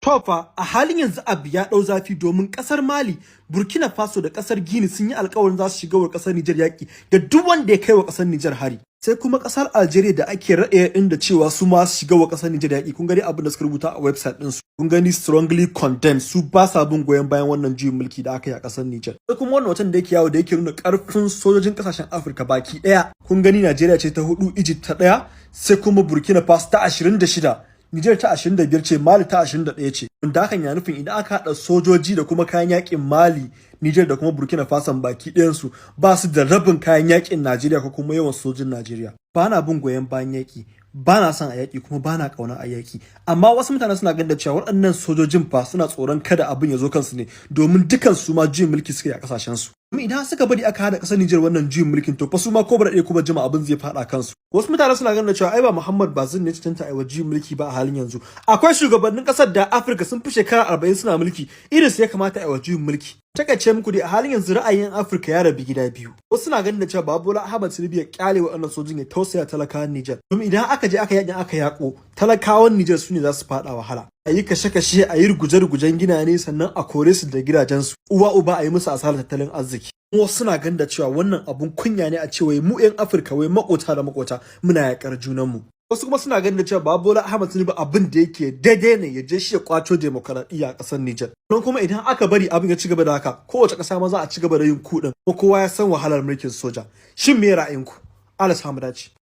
To fa, a halin yanzu abu ya ɗau zafi domin ƙasar Mali, Burkina Faso da ƙasar Guinea sun yi alkawarin za su shiga wa ƙasar Nijar yaƙi ga duk wanda ya kai wa ƙasar Nijar hari. Sai kuma ƙasar Algeria da ake raɗe inda cewa su ma su shiga wa ƙasar Nijar yaƙi. Kun gani abin da suka rubuta a website ɗinsu. Kun gani, "strongly condemn", su ba sa bin goyon bayan wannan juyin mulki da aka yi a ƙasar Nijar. Sai kuma wannan hoton da yake yawo da yake nuna ƙarfin sojojin ƙasashen Afirka baki ɗaya. Kun gani, Najeriya ce ta hudu, Egypt ta ɗaya, sai kuma Burkina Faso ta 26. Nijar ta 25 ce, Mali ta 21 ce. Wanda hakan ya nufin idan aka haɗa sojoji da kuma kayan yakin Mali, Nijar da kuma Burkina Faso baki ɗayansu, ba su da rabin kayan yakin Najeriya ko kuma yawan sojin Najeriya. Ba na bin goyon bayan yaki, ba na son a yaki, kuma ba na ƙaunar a yaki. Amma wasu mutane suna ganin da cewa waɗannan sojojin fa suna tsoron kada abin ya zo kansu ne, domin dukan su ma juyin mulki suka yi a ƙasashen su. Idan suka bari aka haɗa ƙasar Nijar wannan juyin mulkin, to fa su ma ko ba daɗe ko ba jima abin zai faɗa kansu. Wasu mutane suna ganin da cewa ai ba Muhammad Bazoum ne cancanta a juyin mulki ba a halin yanzu. Akwai shugabannin ƙasar da Afirka sun fi shekara 40 suna mulki, irin su ya kamata a juyin mulki. Takaice muku dai, a halin yanzu ra'ayin Afirka ya rabu gida biyu. Wasu suna ganin da cewa Baba Bola Ahmed Tinubu ya kyale waɗannan sojin, ya tausaya talakawan Nijar. Domin idan aka je aka yakin aka yako, talakawan Nijar su ne za su faɗa wahala. A yi kashe-kashe, a yi ruguje-rugujen gina ne, sannan a kore su da gidajensu. Uwa uba a yi musu asarar tattalin arziki. Wasu suna ganin da cewa wannan abun kunya ne a ce wai mu 'yan Afirka, wai makota da makota, muna yakar junanmu. Wasu kuma suna ganin da cewa Baba Bola Ahmed Tinubu abin da yake daidai ne, ya je shi ya kwato demokaradiyya a ƙasar Nijar. Don kuma idan aka bari abin ya ci gaba da haka, kowace ƙasa ma za a ci gaba da yin kuɗin. Kuma kowa ya san wahalar mulkin soja. Shin me ra'ayinku? Allah samu dace.